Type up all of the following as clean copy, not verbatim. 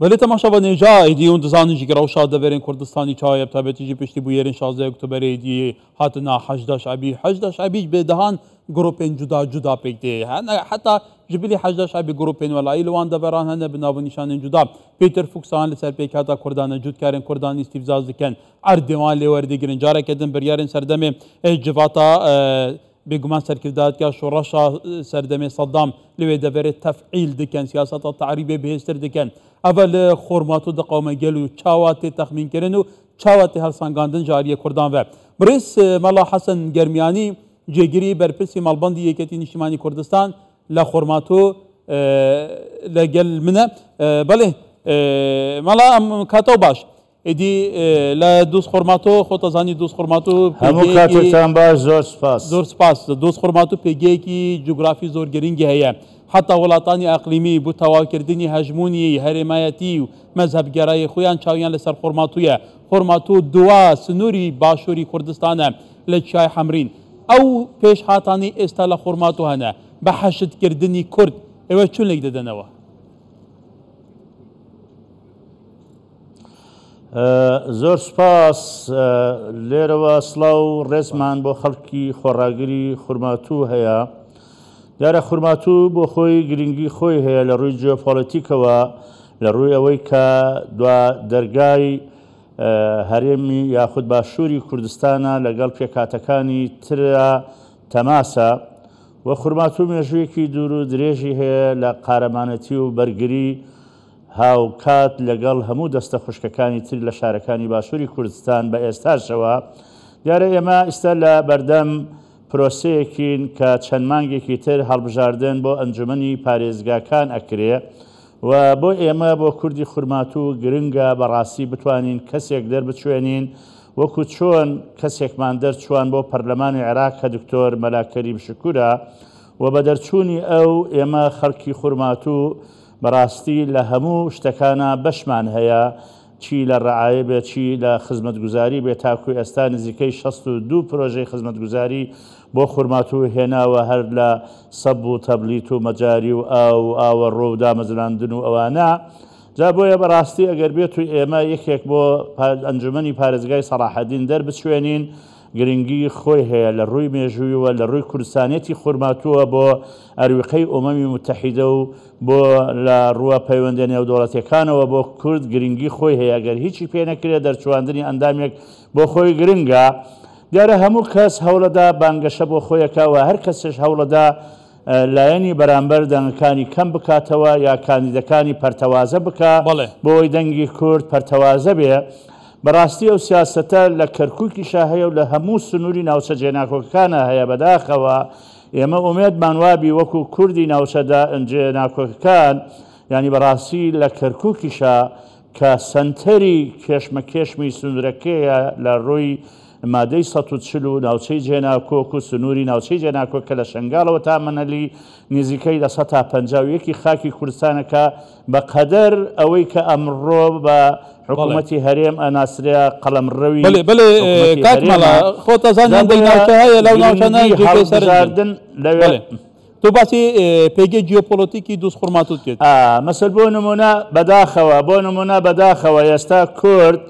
Belê temaşevanê hêja êdî hûn dizanin jî rewşa deverên Kurdistanî çawa ye bi taybetî jî piştî bûyerên 16 Oktoberê êdî hatina Heşda Şebî. Heşda Şebî ji bi dehan grûpên cuda cuda pêk tê. Hene heta ji bilî Heşda Şebî grûpên welayî li wan deveran hene bi nav û nîşanên cuda. Peter Fuchsan li ser pêkhata Kurdan e, cotkarên Kurdan îstîfzaz dikin, erdê wan lê werdigirin. Careke din biryarên serdemê civata Bêguman serkirdayetiya şoreşa serdemê Saddam li wê deverê tef'îl dikin, siyaseta te'rîbê bihêztir dikin. Ev e li Xormato diqewime gel û çawa tê texmînkirin û çawa tê helsangandin ji aliyê Kurdan ve. Birêz Mela Hesen Germiyanî cêgirî berpirsî Malbendî Yeketî Nîştîmanî Kurdistan li Xormato li gel min e. Belê Mela em katew baş. Êdî li Dûzxurmato xwe te zanî Dûzxurmato Hemû katêktan baş zor spas. Zor spas. Dûzxurmato pêgeyekî cografî zor girîngî heye. Heta welatanî eqlîmî bo tewawkirdinî hejmûnî herêmayetî û mezhebgerayê xwe yan çawiyan li ser Xurmato ye. Xurmato dua sinûrî başûrî Kurdistan e li Çiyayê Hemrîn. Ew pêşhatanî êsta li Xurmato hene. Bi heşidkirdinî Kurd êwe çûn lêk didenewe? زۆر سوپاس. لێرەوە سڵاو و ڕێزمان بۆ خەڵکی خۆڕاگری خورماتوو هەیە. دیارە خورماتوو بۆ خۆی گرنگی خۆی هەیە لە ڕووی جیۆپۆڵەتیکەوە، لە ڕووی ئەوەی کە دوا دەرگای هەرێمی یاخود باشووری کوردستانە لەگەڵ پێکهاتەکانی ترا تەماسە و خورماتوو مێژوویەکی دوور و درێژی هەیە لە قارەمانەتی و بەرگری هاوکات لەگەڵ هەموو دەستە خوشکەکانی تر لە شارەکانی باشووری کوردستان بە ئێستاشەوە، دیارە ئێمە ئیستا لە بەردەم پرۆسەیەکین کە چەند مانگێکی تر هەڵبژاردن بۆ ئەنجومەنی پارێزگاکان ئەکرێ و بۆ ئێمە بۆ کوردی خورماتوو گرنگە بەڕاستی بتوانین کەسێک دەربچوێنین وەکو چۆن کەسێکمان دەرچوان بۆ پەرلەمانی عێراق کە دکتۆر مەلا کەریم شکورە و بە دەرچوونی ئەو ئێمە خەڵکی خورماتوو بەڕاستی لە هەموو شتەکانا بەشمان هەیە چی لە ڕعایە بێت چی لە خزمەتگوزاری بێت تاکو ئێستا نزیکەی 62 پرۆژەی خزمەتگوزاری بۆ خورماتوو هێناوە هەر لە سەب و تەبلیت و مەجاری و ئاو و ئاوەڕۆ و دامەزراندن و ئەوانە جا بۆیە بەڕاستی ئەگەر بێت و ئێمە یەکێک بۆ ئەنجومەنی پارێزگای سەڵاحەدین دەربچوێنین گرنگی خۆی هەیە لە ڕووی مێژوویەوە لە ڕووی کوردستانیەتی خورماتووە بۆ ئەرویقەی ئومەمی موتەحیدە و بۆ لە ڕووە پەیوەندیە نێودەوڵەتیەکانەوە بۆ کورد گرنگی خۆی هەیە گەر هیچی پێ نەکرێت دەرچواندنی ئەندامێک بۆ خۆی گرنگە دیارە هەموو کەس هەوڵەدا بانگەشە بۆ خۆیەکە و هەر کەسش هەوڵەدا لایەنی بەرامبەر دەنگەکانی کەم بکاتەوە یا کاندیدەکانی پەرتەوازە بکا بۆی دەنگی کورد پەرتەوازە بێ بەڕاستی ئەو سیاسەتە لە کەرکوکیشا هەیە و لە هەموو سنووری ناوچە جێناکۆکەکانە هەیە بەداخەوە ئێمە ئومێدمان وابی وەکو کوردی ناوچە جێناکۆکەکان یانی بەڕاستی لە کەرکوکیشا کە سەنتەری کێشمەکێشمی سنوورەکەیە لە ڕووی مادەی 140 و ناوچەی جێناکۆک و سنووری ناوچەی جێناکۆک کە لە شنگالەوە تا مەنەلی نزیکەی 51% خاکی کوردستانە کە بە قەدەر ئەوەی کە ئەمڕۆ بە حکوومەتی هەرێم ئەناسرێ قەڵەمڕەوی بەلێ بەلێ کاک مەلا خۆت ئەزانی هەندێک ناوچە هەیە لەو ناوچانە جێگەی سەرنجن لەوێ تۆ باسی پێگەی جیۆپۆلۆتیکی دووزخورماتووت کرد. مەسەل بۆ نموونە بەداخەوە بۆ نموونە بەداخەوە ئێستا کورد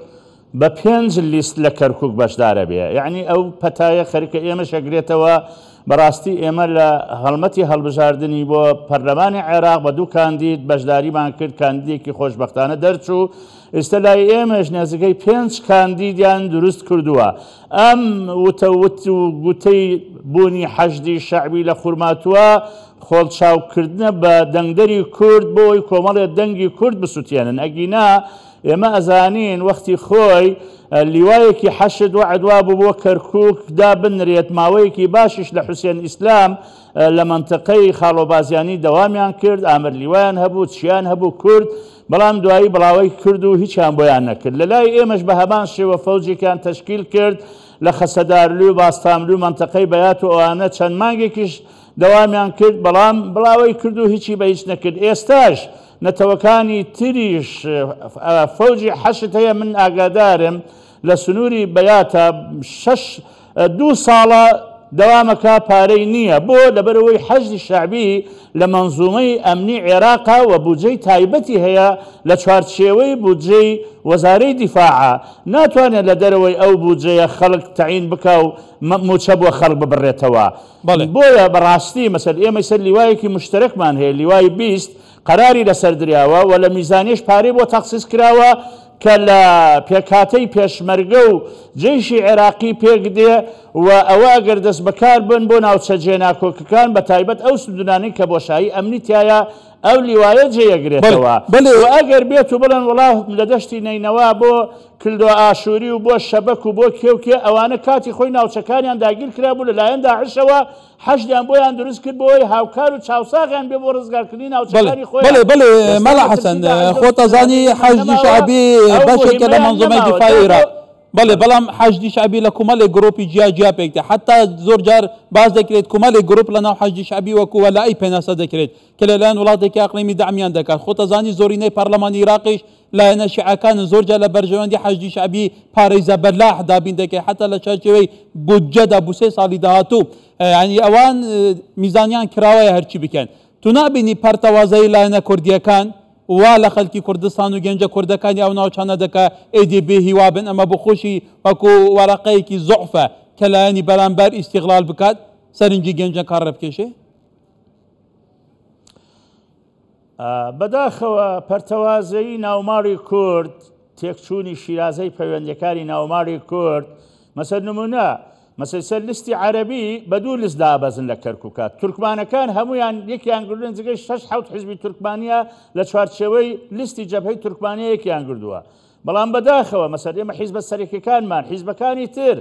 بە پێنج لیست لە کەرکوک بەشدارە بێ یەعنی ئەو پەتایە خەریکە ئێمەش ئەگرێتەوە بەڕاستی ئێمە لە هەڵمەتی هەڵبژاردنی بۆ پەرلەمانی عێراق بە دوو کاندید بەشداریمان کرد کاندیدێکی خۆشبەختانە دەرچوو ئێستا لای ئێمەش نێزیکەی پێنج کاندیدیان دروست کردووە ئەم وتە وت و گوتەی بوونی حەشدی شەعبی لە خورماتووە خۆڵچاوکردنە بە دەنگدەری کورد بۆی کۆمەڵێ دەنگی کورد بسوتێنن ئەگینا ئێمە ئەزانین وەختی خۆی لیوایەکی حەشد وەعد وابوو بۆ کەرکوک دابنرێت، ماوەیەکی باشیش لە حوسێن ئیسلام لە مەنتقەی خاڵۆبازیانی دەوامیان کرد، ئامر لیوایان هەبوو، چیان هەبوو کورد، بەڵام دوایی بڵاوەی کرد و هیچیان بۆیان نەکرد. لە لای ئێمەش بە هەمان شێوە فەوجێکیان تەشکیل کرد لە خەسەدارلوی و باستاملوی و مەنتقەی بەیات و ئەوانە چەند مانگێکیش دەوامیان کرد، بەڵام بڵاوەی کرد و هیچی بە هیچ نەکرد. ئێستاش نەتەوەکانی تریش فەوجی حەشد هەیە من ئاگادارم لە سنووری بەیاتە شەش دوو ساڵە دەوامەکا پارەی نییە بۆ لەبەرئەوەی حەشدی شەعبی لە مەنزومەی ئەمنی عێراقە و بودجەی تایبەتی هەیە لە چوارچێوەی بودجەی وەزارەی دیفاعە ناتوانێت لە دەرەوەی ئەو بودجەیە خەڵک تەعین بکا و موچە بۆ خەڵک ببڕێتەوە بۆیە بەڕاستی مەسەل ئێمە سەر لیوایەکی موشتەرەکمان هەیە لیوای 20 قەراری لەسەر دراوە و لە میزانیەش پارەی بۆ تەخسیس کراوە کە لە پێکهاتەی پێشمەرگە و جەیشی عێراقی پێک دێ و ئەوە ئەگەر دەست بەکار بن بۆ ناوچە جێناکۆکەکان بە تایبەت ئەو سندونانەی کە بۆشایی ئەمنی تیایە ئەو لیوایە جێ ئەگرێتەوە و ئەگەر بێت و بڵێن وەڵا لە دەشتی نەینەوا بۆ کلدۆ ئاشووری و بۆ شەبەک و بۆ کێ و کێ ئەوانە کاتی خۆی ناوچەکانیان داگیر کرابوو لەلایەن داعشەوە حەشدیان بۆیان دروست کرد بۆ ئەوەی هاوکار و چاوساغیان بێ بۆ ڕزگارکردنی ناوچەکانی خۆیان. بەڵێ بەڵێ ئێستا مەلا مەترسی حەسەن داعش لەو خۆت ئەزانی سنوورانەی حەشدی نەماوە، شەعبی ئەو بەشێکە لە موهیمەیان مەنزومەی نەماوە. دیفاعی جا بۆ عێراق بەڵێ بەڵام حەشدی شەعبی لە کومەڵێک گروپی جیا جیا پێک دێ حەتا زۆر جار باس دەکرێت کومەڵێک گروپ لە ناو حەشدی شەعبی وەکو وەلائی پێناسە دەکرێت کە لەلایەن وڵاتێکی ئەقلیمی دەعمیان دەکات خۆت ئەزانی زۆرینەی پەرلەمانی عێراقیش لایەنە شیعەکانن زۆر جار لە بەرژەوەندی حەشدی شەعبی پارەی زەبەلاح دابین دەکرێت حەتا لە چوارچێوەی بودجەدا بۆ سێ ساڵی داهاتوو یانی ئەوان میزانیان کراوەیە هەرچی بکەن تو نابینی پەرتەوازەیی لایەنە کوردیەکان وا لە خەلکی کوردستان و گەنجە کوردەکانی ئەو ناوچانە دەکا ئێدی بێ هیوا بن ئەمە بۆ خۆشی وەکو وەرەقەیەکی زوعفە کە لایەنی بەرامبەر ئیستیغلال بکات سەرنجی گەنجەکان ڕێبکێشێ؟ بەداخەوە پەرتەوازەیی ناوماڵی کورد، تێکچوونی شیرازەی پەیوەندیەکانی ناوماڵی کورد، مەسەل نمونە، مەسەل سەر لیستی عەرەبی بە دوو لیست دابەزن لە کەرکوکە، تورکمانەکان هەموویان یەکیان گردووە، نزیکەی شەش حەوت حزبی تورکمانیە لە چوارچێوەی لیستی جەبهەی تورکمانیە یەکیان گردووە، بەڵام بەداخەوە مەسەل ئێمە حیزبە سەرەکیەکانمان، حیزبەکانی تر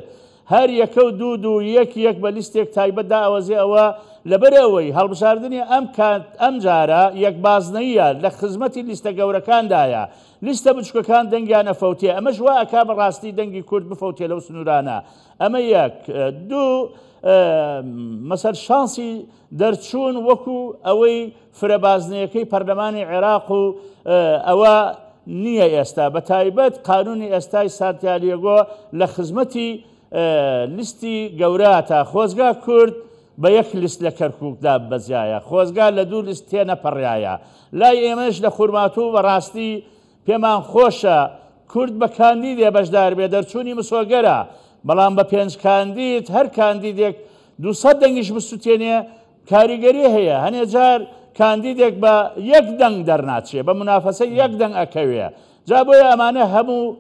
هەر یەکە و دوو دوو یەک یەک بە لیستێک تایبەت دائەوەزێ ئەوە لەبەر ئەوەی هەڵبژاردنی ئەم کات ئەم جارە یەک بازنەییە لە خزمەتی لیستە گەورەکاندایە لیستە بچوکەکان دەنگیان ئەفەوتێ ئەمەش وا ئەکا بە ڕاستی دەنگی کورد بفەوتێ لەو سنوورانە ئەمە یەک دوو مەسەل شانسی دەرچوون وەکو ئەوەی فرە بازنەیەکەی پەرلەمانی عێراق و ئەوە نییە ئێستا بە تایبەت قانونی ئێستای سانتیالیێگۆ لە خزمەتی لیستی گەوراتە خۆزگا کورد بە یەک لیست لە کەرکووکدا بەزیایە خۆزگا لە دوو لیست تێنەپەڕایە لای ئێمەش لە خورماتوو بەڕاستی پێمان خۆشە کورد بە کاندیدێ بەشدار بێ دەرچوونی مسۆگەرە بەڵام بە پێنج کاندید هەر کاندیدێک 200 دەنگیش بسوتێنێ کاریگەری هەیە هەنێ جار کاندیدێک بە یەک دەنگ دەرناچێ بە منافەسەی یەک دەنگ ئەکەوێ جا بۆیە ئەمانە هەموو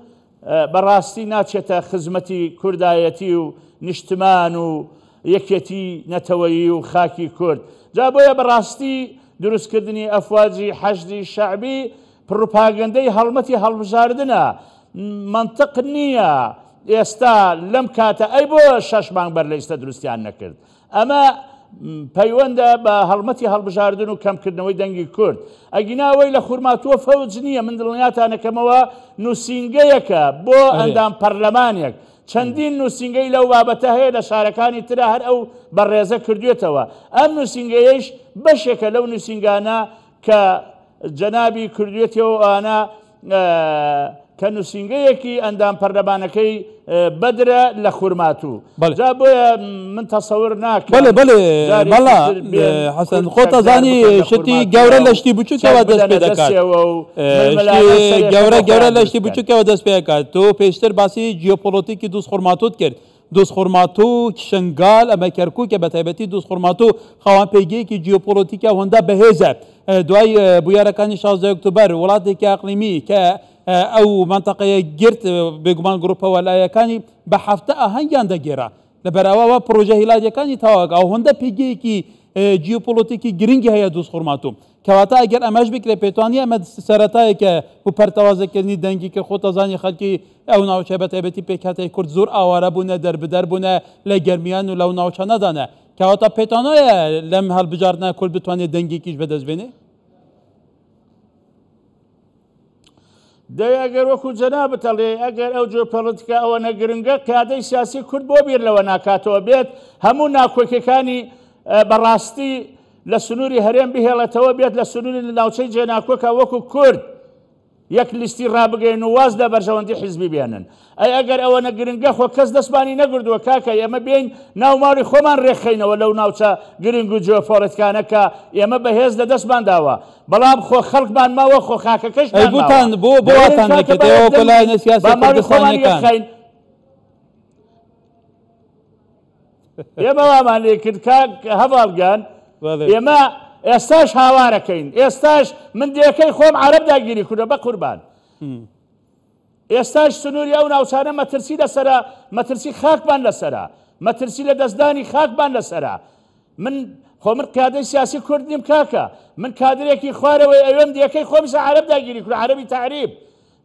بەڕاستی ناچێتە خزمەتی کوردایەتی و نیشتمان و یەکێتی نەتەوەیی و خاکی کورد جا بۆیە بەڕاستی دروستکردنی ئەفواجی حەشدی شەعبی پڕوپاگەندەی هەڵمەتی هەڵبژاردنە مەنتق نییە ئێستا لەم کاتە ئەی بۆ شەش مانگ بەر لە ئیستە دروستیان نەکرد ئەمە پەیوەندە بە هەڵمەتی هەڵبژاردن و کەمکردنەوەی دەنگی کورد. ئەگینا ئەوەی لە خورماتووە فەوج نییە، من دڵنیاتانەکەمەوە نووسینگەیەکە بۆ ئەندام پەرلەمانێک. چەندین نووسینگەی لەو بابەتە هەیە لە شارەکانی ترا هەر ئەو بەڕێزە کردوێتەوە. ئەم نووسینگەیەیش بەشێکە لەو نووسینگانە کە جەنابی کردوێتەوە ئەوانە کە نووسینگەیەکی ئەندام پەرلەمانەکەی بەدرە لە خورماتوو جا بۆیە من تەسەور ناکەم بەڵێ بەڵێ بەڵا حەسەن خۆت ئەزانی شتی گەورە لە شتی بچووکەوە دەست پێ دەکات گەورە گەورە لە شتی بچووکەوە دەست پێ دەکات تۆ پێشتر باسی جیۆپۆلۆتیکی دووزخورماتووت کرد دوزخورماتوو، شنگال، ئەمە کەرکوکە بەتایبەتی دوزخورماتوو خاوەن پێگەیەکی جیۆپۆلۆتیکی ئەوەندە بەهێزە دوای بویەرەکانی 16 ئۆکتۆبەر وڵاتێکی ئەقلیمی کە ئەو مەنتەقەیە گرت بێگومان گروپە وەلایەکانی بە هەفتە ئاهەنگیان دەگێرا لەبەرئەوە پڕۆژە هیلالیەکانی تەواو ئەوەندە پێگەیەکی جیۆپۆلۆتیکی گرنگی هەیە دوزخورماتوو کەواتە ئەگەر ئەمەش بکرێت پێتوانیە ئەمە سەرەتایەکە بۆ پەرتەوازەکردنی دەنگی کە خۆتەزانی خەلکی ئەو ناوچە بە تایبەتی پێکهاتەی کورد زۆر ئاوارە بوونە دەربدەر بوونە لە گەرمیان و لەو ناوچانەدانە کەواتە پێتانایە لەم هەڵبژاردنە کورد بتوانێت دەنگێکیش بەدەست بێنێ؟ دەی ئەگەر وەکو جەنابت ئەڵێی ئەگەر ئەو جیۆپۆلیتیکە ئەوەنە گرنگە قیادەی سیاسی کورد بۆ بیر لەوە ناکاتەوە بێت هەموو ناکۆکیەکانی بەڕاستی لە سنووری هەرێم بهێڵێتەوە بێت لە سنووری لە ناوچەی جێناکۆکە وەکو کورد یەک لیستی ڕابگەیەنن و واز لە بەرژەوەندی حیزبی بێنن. ئەی ئەگەر ئەوەنە گرنگە خۆ کەس دەستمانی نەگردووە کاکە ئێمە بێین ناو ماڵی خۆمان ڕێکخەینەوە لەو ناوچە گرنگ و جیۆپۆڵیتکانە کە ئێمە بە هێز لە دەستمان داوە بەڵام خۆ خەڵکمان ماوە خۆ ئەی خاکەکەشمان ماوە بۆتان بۆ بۆ دەوەرن واتان کاکە نەکرد با ئێوە یەک وەکو دەنگ بین لایەنە با سیاسیە ماڵی خۆمان کوردستانیەکان؟ یەکخەین. ئێمە وامان لێ کرد کاک هەڤاڵ گیان بەڵێ. ئێمە ئێستاش هاوارەکەین ئێستاش من دێکەی خۆم عەرەب داگیری کردوە بەقوربان ئێستاش سنووری ئەو ناوچانە مەترسی لەسەرە مەترسی خاکمان لەسەرە مەترسی لە دەستدانی خاکمان لەسەرە من خۆ من قیادەی سیاسی کورد نیم کاکە من کادرێکی خوارەوەی ئەوێم دێکەی خۆمیشە عەرەب داگیری کرد عەرەبی تەعریب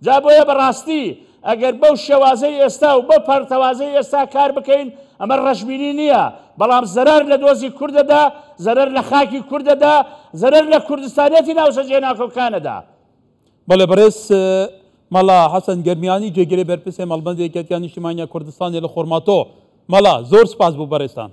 جا بۆیە بەڕاستی ئەگەر بەو شێوازەی ئێستا و بەو پەرتەوازەی ئێستا کار بکەین ئەمە ڕەشبینی نییە بەڵام زەرەر لە دۆزی کوردەدا زەرەر لە خاکی کوردەدا زەرەر لە کوردستانیەتی ناوچە جێناکۆکانەدا. بەڵێ بەڕێز مەلا حەسەن گەرمیانی جێگرێ بەرپرسێ مەڵبەندێ یەکێتیا نیشتیمانیا کوردستانێ لە خۆرماتۆ مەلا زۆر سپاس بۆ بەڕێزتان.